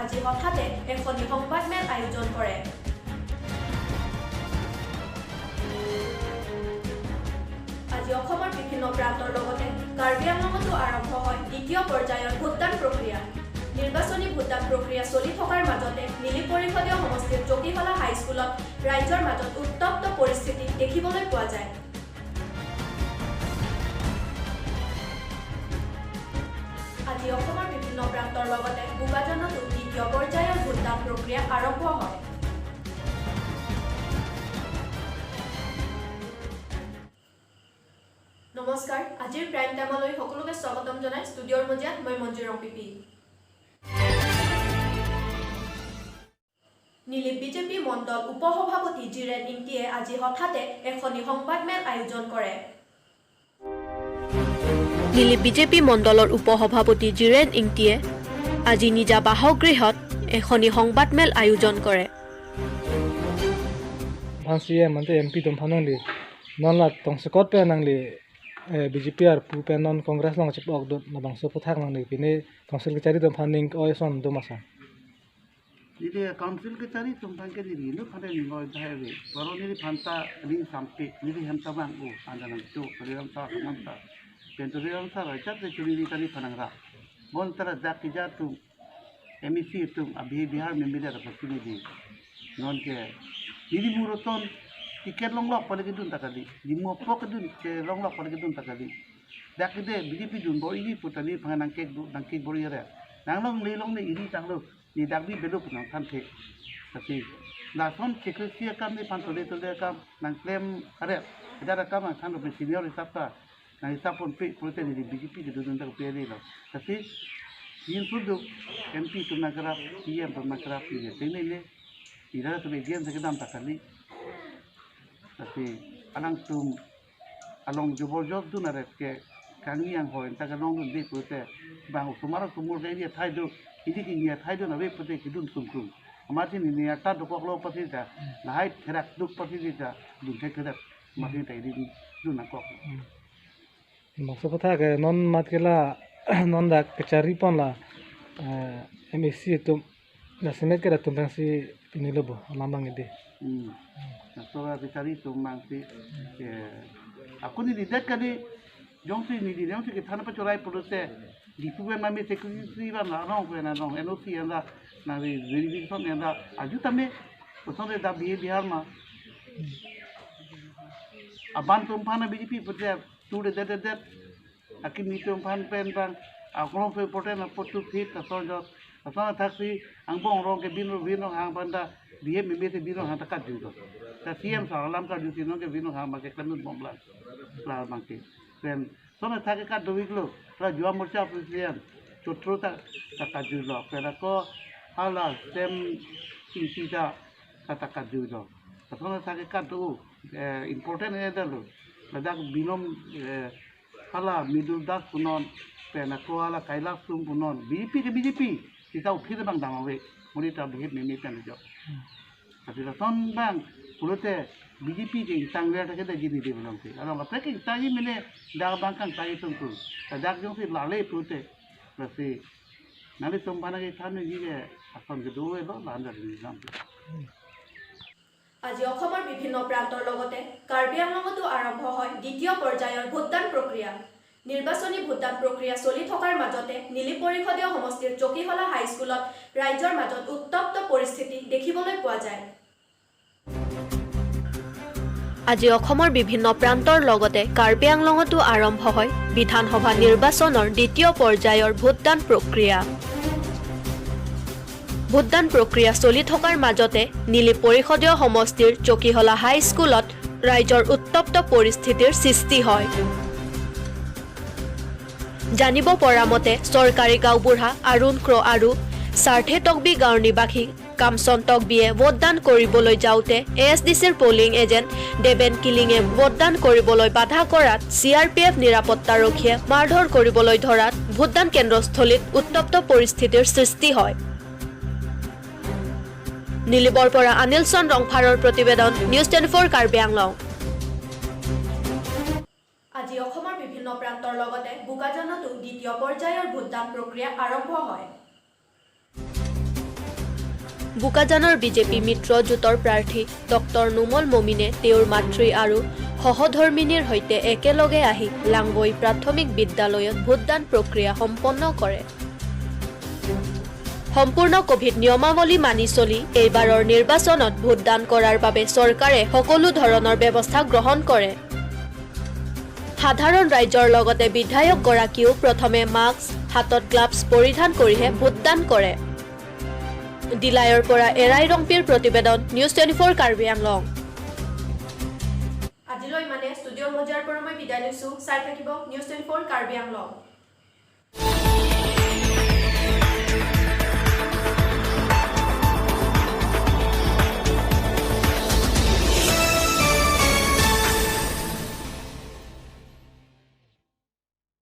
আজি হঠাতে এখনি সংবাদমেল আয়োজন কৰে। আজি অসমৰ বিভিন্ন প্ৰান্তৰ লগতে কাৰ্বি আংলঙতো আৰম্ভ হয় দ্বিতীয় পৰ্যায়ৰ ভোটদান প্ৰক্ৰিয়া। নিৰ্বাচনী ভোটদান প্ৰক্ৰিয়া চলি থকাৰ মাজতে নিলি পৰিষদীয় সমষ্টিৰ চকীহলা হাইস্কুলত ৰাইজৰ মাজত উত্তপ্ত পৰিস্থিতি দেখিবলৈ পোৱা যায়। আজি অসমৰ বিভিন্ন প্ৰান্তৰ লগতে বোকাজানতো দ্বিতীয় পৰ্যায়ৰ ভোটদান প্ৰক্ৰিয়া আৰম্ভ হয়। নমস্কাৰ, আজিৰ প্ৰাইম টাইমলৈ সকলোকে স্বাগতম জনাই ষ্টুডিঅ'ৰ মজিয়াত মই মঞ্জু ৰংপিপি। নিলিপ বিজেপি মণ্ডল উপসভাপতি জিৰেন ইংতিয়ে আজি হঠাতে এখনি সংবাদমেল আয়োজন কৰে। নিলিপ বিজেপি মণ্ডলৰ উপসভাপতি জিৰেন ইংতিয়ে আজি নিজা বাসগৃহত এখনি সংবাদমেল আয়োজন কৰে। BJP ar pu pe non Congress long chip ok do na bang so pothak nang ni pine council ke chari dom phaning oi son do masa ide council ke chari tum phang ke ni no phane ni ngoi dai re baro ni phanta ri sampe ni ri hem tabang o andanang to ri ram sa samanta pen to ri ram sa ra chat re churi ri tari phanang ra bon tara dak ki ja tu MEC tum abhi Bihar mein mila ra pratinidhi non ke ni muroton tiket long lok pale kedun takali limo pok kedun ke long lok pale kedun takali dak de BJP dun bo ini putani phanang ke nang ke bori re nang long le long ne iri tang lo ni dak bi belo nang than the tapi na son secrecy kam ni phan tole tole kam nang claim are idara kam nang than lo senior hisab ta nang hisab pon pe prote ni BJP ke dun tak pe le lo tapi yin sudu MP tum na kara PM tum na kara ni tene le idara to be gen se kedam takali tapi alang tum along jobor job du na ke kangi yang ho enta ka long dun de pote bang sumara sumur de ya thai do idi ki nia thai do na we pote ki dun sum kum amar tin ni ta do kok lo pati ta na hai therak duk pati ta dun the therak ma tin ta idi dun na kok bangso potha ke non mat kela non dak kachari pon la MEC tum na semet ke tum bang si pinilobo lambang ide so kachari tum mang si aku ni didat kali jongsi ni di jongsi ke thana pa chorai pulose dipu be mami security ba na rong pe na rong NOC anda na ri verification anda aju tame oson de da bi Bihar ma aban tum phana BJP pote tu de de de akim ni tum phan pen bang aklong pe pote na potu thit ta son jo asana thaksi ang bong rong ke bin ro bin hang banda BA meme se bin hang ta ka ju do ta CM sa alam ka ju sin ke bin hang ma ke klam bom la la bang ke pen sona thake ka do la Yuva Morcha president chotro ta ta ka ju lo pera ko hala sem ti ta ta ka ju lo ta sona thake ka do important e da lo ladak binom hala Midul Das punon pena ko hala Kailash sum punon BJP ke BJP tita uthi bang damawe muri ta bheb meme pen jo tapi son bang pulote BJP ke intang wer ta ke da jini de belong te along apre ke intangi mene da bang kang tai tum tu ta dak jong si lale pulote rasi nali som bana ke thanu ji ke asan ke dowe lo la ni jam। আজি অসমৰ বিভিন্ন প্ৰান্তৰ লগতে কাৰ্বি আংলঙতো আৰম্ভ হয় দ্বিতীয় পৰ্যায়ৰ ভোটদান প্ৰক্ৰিয়া। নিৰ্বাচনী ভোটদান প্ৰক্ৰিয়া চলি থকাৰ মাজতে নিলি পৰিষদীয় সমষ্টিৰ চকীহলা হাইস্কুলত ৰাইজৰ মাজত উত্তপ্ত পৰিস্থিতি দেখিবলৈ পোৱা যায়। আজি অসমৰ বিভিন্ন প্ৰান্তৰ লগতে কাৰ্বি আংলঙতো আৰম্ভ হয় বিধানসভা নিৰ্বাচনৰ দ্বিতীয় পৰ্যায়ৰ ভোটদান প্ৰক্ৰিয়া। ভোটদান প্ৰক্ৰিয়া চলি থকাৰ মাজতে নিলি পৰিষদীয় সমষ্টিৰ চকীহলা হাইস্কুলত ৰাইজৰ উত্তপ্ত পৰিস্থিতিৰ সৃষ্টি হয়। জানিব পৰা মতে চৰকাৰী গাঁওবুঢ়া অৰুণ ক্ৰ আৰু চাৰ্থে টকবি গাঁৱৰ নিবাসী কামচন টকবিয়ে ভোটদান কৰিবলৈ যাওঁতে ASDCৰ পলিং এজেণ্ট দেৱেন কিলিঙে ভোটদান কৰিবলৈ বাধা কৰাত CRPF নিৰাপত্তাৰক্ষীয়ে মাৰধৰ কৰিবলৈ ধৰাত ভোটদান কেন্দ্ৰস্থলীত উত্তপ্ত পৰিস্থিতিৰ সৃষ্টি হয়। নীলিবৰ পৰা অনিলচন ৰংফাৰৰ প্ৰতিবেদন, নিউজ 24 কাৰ্বি আংলং। আজি অসমৰ বিভিন্ন প্ৰান্তৰ লগতে বোকাজানতো দ্বিতীয় পৰ্যায়ৰ ভোটদান প্ৰক্ৰিয়া আৰম্ভ হয়। বোকাজানৰ বিজেপি মিত্ৰজোঁটৰ প্ৰাৰ্থী ডক্টৰ নোমল মমিনে তেওঁৰ মাতৃ আৰু সহধৰ্মিনীৰ সৈতে একেলগে আহি লাংবৈ প্ৰাথমিক বিদ্যালয়ত ভোটদান প্ৰক্ৰিয়া সম্পন্ন কৰে। সম্পূৰ্ণ কভিড নিয়মাৱলী মানি চলি এইবাৰৰ নিৰ্বাচনত ভোটদান কৰাৰ বাবে চৰকাৰে সকলো ধৰণৰ ব্যৱস্থা গ্ৰহণ কৰে। সাধাৰণ ৰাইজৰ লগতে বিধায়কগৰাকীয়েও প্ৰথমে মাস্ক, হাতত গ্লাভছ পৰিধান কৰিহে ভোটদান কৰে। ডিলাইৰ পৰা এৰাই ৰংপিৰ প্ৰতিবেদন, নিউজ 24 কাৰ্বি আংলং। আজিলৈ মানে ষ্টুডিঅ'ৰ মজিয়াৰ পৰা মই বিদায় লৈছোঁ। চাই থাকিব নিউজ 24 কাৰ্বি আংলং।